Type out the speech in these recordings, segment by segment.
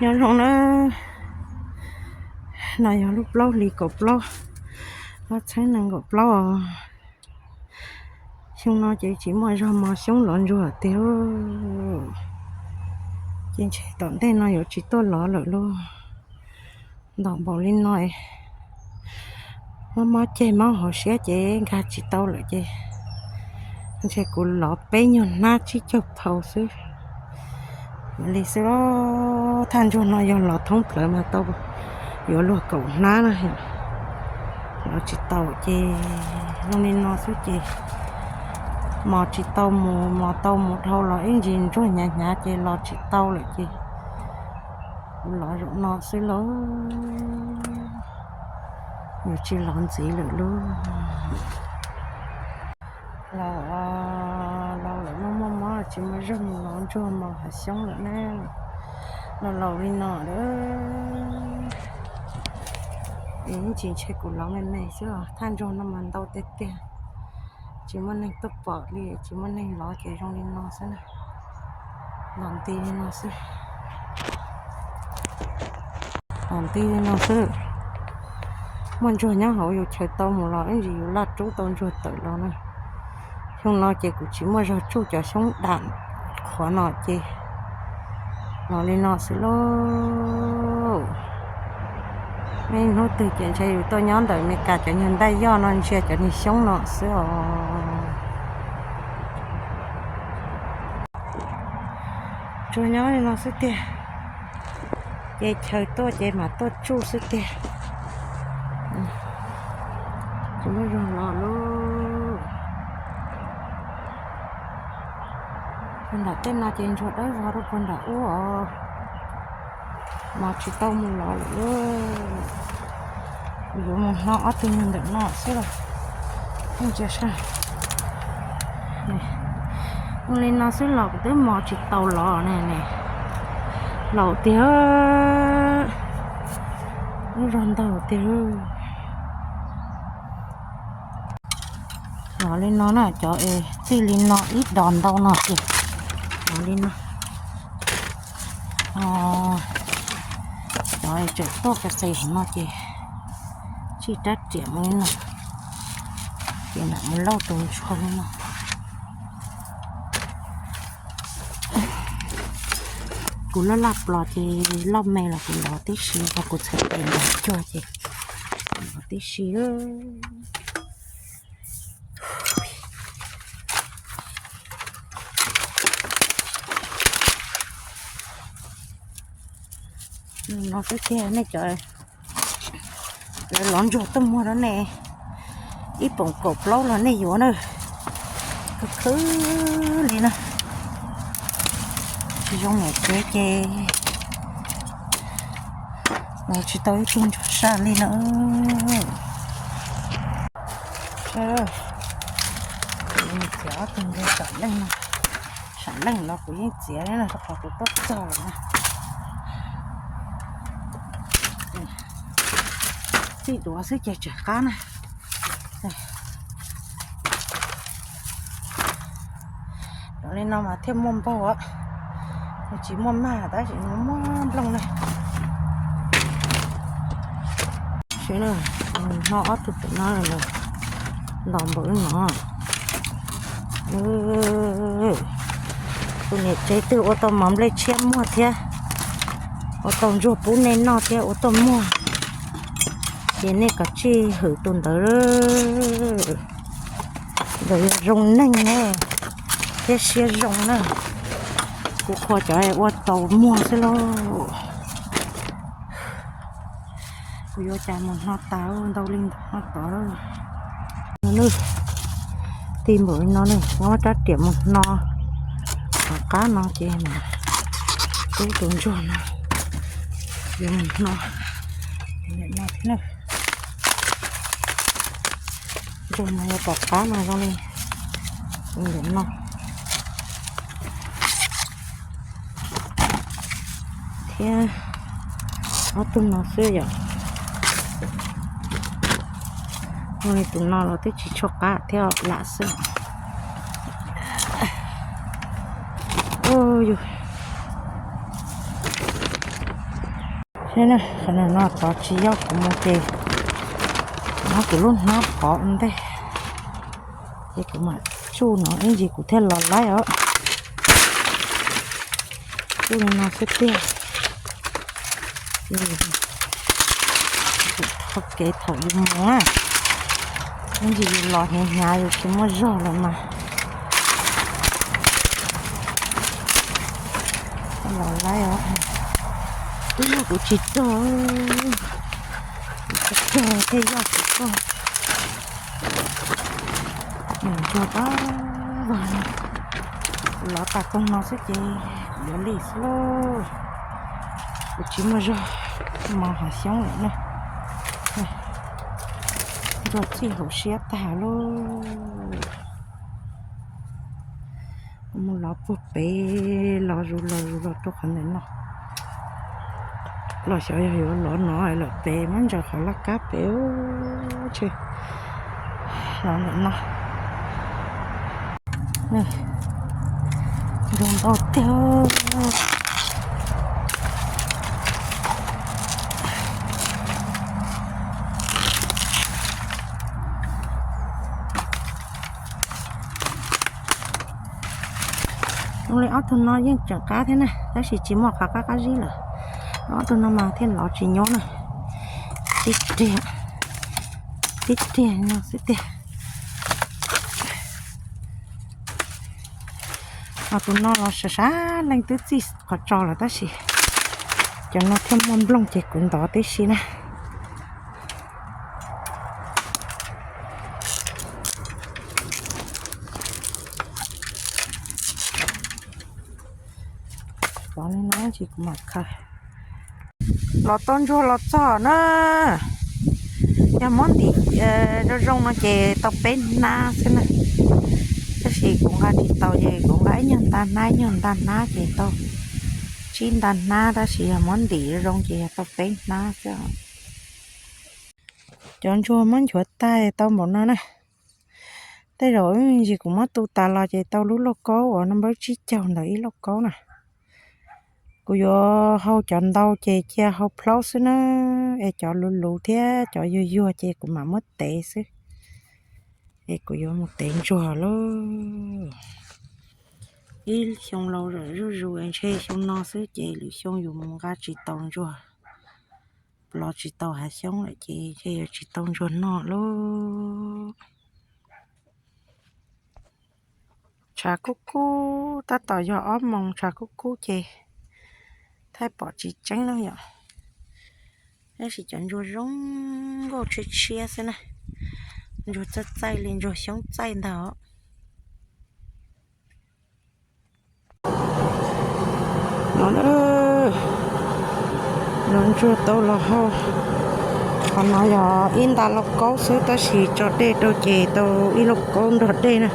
Nyob zoo na, no yog lub plaub hlis kaum plaub, ob txhiab nees nkaum plaub os. Xyoo no ces tsis muaj zog mos xyoob lov ntsuag tiag, ces ntshe tom ntej no yuav tsis tuaj lov lawm lauj. Ntom npaum li no, mob mob ceg mob hauv siab ces nkag tsis tau lawm ces ntshe kuv lov peb nyuag hnab tsib caug phau xwb. Li xwb, thaj ntsuag no yog lov thoob plawv mas tau yuav luag kaum hnab na. Lov tsis tau ces zoo li no xwb ces mos tsis tau mus, mos tau mus dhau los ib ntsis ntsuag hnyav hnyav ces lov tsis tau lawm ces kuv lov zaum no xwb lauj, yuav tsis lov ntxiv lawm lauj. Laus, laus lawm, muaj muaj mob tsis muaj zog mus lov ntsuag mos hav xyoob lawm ne. Laus laus li no lawm, ib ntsis ntshe kuv lov me me xwb os. Thaj ntsuag no mas ntau tiag tiag, tsis muaj neeg tuaj pom li, tsis muaj neeg lov ces zoo li no xwb na. Los nti li no xwb. Los nti li no xwb. Muaj ntsuag nyob hauv yus chaws tau mus los ib ntsis yus laj rub tau ntsuag tawm los na. Xyoo no ces kuv tsis muaj zog tsuj cov xyoob dam qhuav no ces los li no xwb lauj. Ib hnub twg ces ntshe yus tuaj nyob ntawm Meskas cov nyuag ntaj yoj no ntsia cov niag xyoob no xwb os. Tsuas nyob li no xwb tiag, ces chaw tuaj ces mam tuaj tsuj xwb tiag. Tsis muaj zog los lauj. Puag nram tej no ces ntsuag dawb vog rau puag nram ub os. Mos tsis tau mus lov lawm lauj. Kuv yuav mus hno ob tug ntawm no xwb los. Ntsia saib. Ua li no xwb los kuv twb mos tsis tau los ne ne. Laus tiag, lub zog ntawg tiag. Los li no na, cov es txij li no ib dos ntau no ces los li no. Cov es tseem tuaj ka xes hauv no ces tsij rab riam mus li no, ces mam mus lauj tus ntsuag li no. Kuv laj laj plos ces loj me los kuv lov tib si, ho kuv txhais tes nrog cuag ces lov tib si. No xwb tiag nej cov lawv lov ntsuag tuaj muag rau nej, ib poom kaum plaub los nej yuav na. Khwv khwv li na, tsis zoo niam tsev ces los tsis tau ib tug ntsuag saj li na. Txiav ob tug ntsuag sam leej no, sam leej no kuv yeej txiav na, rau qhov kuv tuaj txog lawm na. Txij duav xwb ces tseem qab na. Cov li no mas thiaj muaj npaug, nws tsis muaj mag tab sis nws muaj nplooj na. Seb na, hno ob tug pem no, ntos npaum li no. Tus niam tsev twg ua tau mov nplej tshiab muag thiab, ua tau ntsuag pub nej noj thiab ua tuaj muag, ces nej kav tsij hwm tus ntawd. Ntawd yog zoo neeg na, thiab siab zoo na. Kuv qhuas cov ua tau muag xwb lauj. Kuv yuav cas mus hno tas ntau li ntawd hno tod. Tig npaum li no ne, muab rab riam mus hno tom qab no ces mam pub tus ntsuag no yuav mus hno. Ntsuag no yuav tom qab no zoo li ntawm no thiab. Ob tug no xwb yom. Ua li tus no los twb tsis tshua qab thiab, lam xwb. Yus, Qhov no tod tsis yog kuv mus ces, kuv muab kuv lub hnab pov ua ntej, ces kuv mam tsuj no ib ntsis kuv thiaj los laib os. Tsuj li no xwb tiag. Thaum kev thaum yus mus na, ib ntsis yus los hnyav hnyav yus tsis muaj zog lawm mas los laib os. Twb yog kuv tsis rog, kuv tsis rog thiaj yog kuv rog. Ntsuag pab vag, los tas koog no xwb ces kuv yuav li xwb lauj. Kuv tsis muaj zog mos hav xyoob lawm na. Ntsuag txij hauv siab tag lauj. Mus los puag pem los zus los zus los rau qhov ntawm no. Los xyov yog yuav los no lawm pem muab ntsaws qhov laj kab pem. Los ntawm no. Ntsuag ntau tiag. Zoo li ob tug no yeej tseem qab thiab na, tab sis tsis muaj qhov qab qab zib lawm. Ob tug no mas thiaj lov tsis nyuab na. Tib riag, tib riag no xwb tiag. Ho tus no los sawv sab leej twb txij qhov tso lawm tab sis cov no thiaj muaj nplooj ces kuv ntov tib si na. Pov li no tsis kuv mam khaws. Los tau ntsuag los txog na. Yog muab ntim zoo zoo no ces tau peb hnab xwb na. Tab sis kuv nqa tsis tau ces kuv nqa ib nyuag nta hnab ib nyuag nta hnab ces tau tsib nta hnab, tab sis yog muab ntim zoo zoo ces yog tau peb hnab xwb. Cov ntsuag muab nchuav tag tau npaum no na. Tej zaum ib ntsis kuv muab tu tas los ces tau lub lauj kaub uas no npawb tsib caug ntawm ib lauj kaub na. Kuv yuav hau cov ntau ces cia hau plaub xwb na, es cov luv luv thiab cov yuag yuag ces kuv mam muab tev xwb. Es kuv yuav mus tev ntsuag lauj. Ib xyoo laus zuj zus ntshe xyoo no xwb ces lwm xyoo yus mus nqa tsis tau ntsuag, los tsis tau hav xyoob lawm ces ntshe yuav tsis tau ntsuag noj lauj. Tshav kub kub, tab tom yog ob moos tshav kub kub ces thaij pom tsis tseeb na yom. Tab sis cov ntsuag zoo nkauj tshiab tshiab xwb na. Ntsuag txaij txaij li ntsuag xyoob txaij ntag os. No, los ntsuag tau los hau. Qhov no yog ib nta lauj kaub xwb tab sis tso dej rau ces tau ib lauj kaub nrog dej na.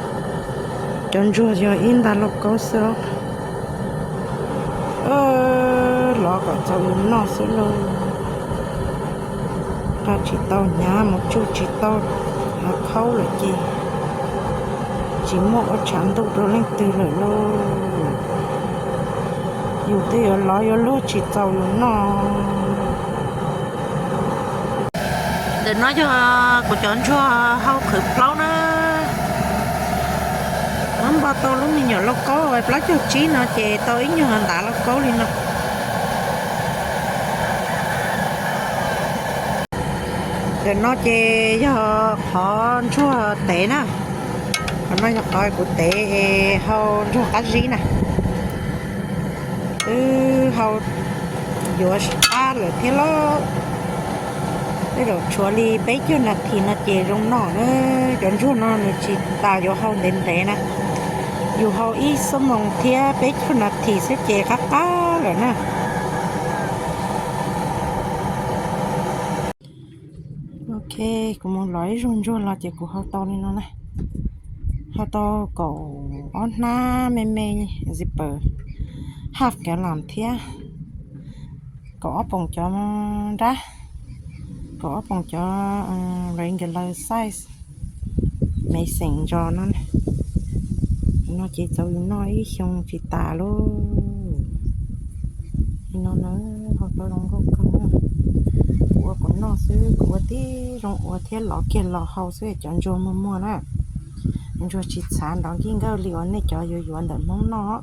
Cov ntsuag yog ib nta lauj kaub xwb. Los kom txaus yus noj xwb lauj. Nqa tsis tau hnyav mus tsuj tsis tau hav khaub lawm ces tsis muaj ua tshav ntuj rau leej twg lawm lauj. Yus twb yuav lov yuav luag tsis txaus yus noj. Ntawm no yog kuv cov ntsuag hau qhwv plaub na. Muab npo tau lub me nyuam lauj kaub plaub caug tsib no ces tau ib nyuag ntav lauj kaub li no. Ntawm no ces yog qhov ntsuag tev na. Qhov no yog qhov kuv tev es hau ntsuag qab zib na. Twb hau yuav sab lawm thiab lauj. Tej zaum tshuav li peb caug nas this no ces zoo noj na. Cov ntsuag no nws tsis tas yuav hau ntev ntev na. Yus hau ib xuab moos thiab peb caug nas this xwb ces qab qab lawm na. Ok, kuv mus lov ib zaug ntsuag los ces kuv hau tau li no na. Hau tau kaum ob hnab me me zipper, half gallon thiab kaum ob poom cov nrab, kaum ob poom cov regular size me xeem ntso no. No ces txaus yus noj ib xyoo tsis tas lauj. Li no na, hau Zoo nkauj kawg. Kuv ua kuv noj xwb, kuv ua tib zoo ua thiab lov kiag los hau xwb, cov ntsuag muag muag na. Ntsuag tsis txhav nrov nkig nkawj li uas nej cov yuav yuav ntawm Hmoob noj.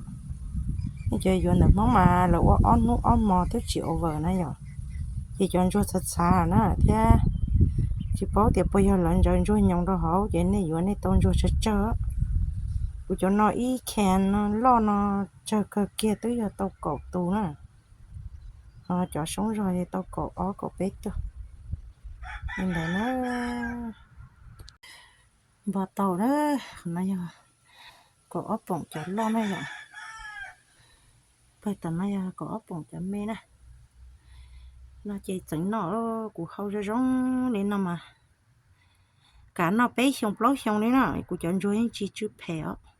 Nej cov yuav ntawm Hmoob mas lawv ua ob hnub ob hmo twb tsis over na yom. Ces cov ntsuag txhav txhav na thiab tsis paub tias puas yog lawv ntsaws ntsuag nyoos rau hauv ces nej yuav nej tau ntsuag tsawg tsawg. Kuv cov no ib can no loj no tsawg kawg kiag twb yog tau kaum tus na. Ho cov soob zog tau kaum ob kaum peb tug li ntawd na. Npog tau na, qhov no yog kaum ob poom cov loj na yom. Pawg tom no yog kaum ob poom cov me na. No ces txeev noj, kuv hau zoo zoo li no mas kav noj peb xyoo plaub xyoo li na, kuv cov ntsuag yeej tsis tsw phem os.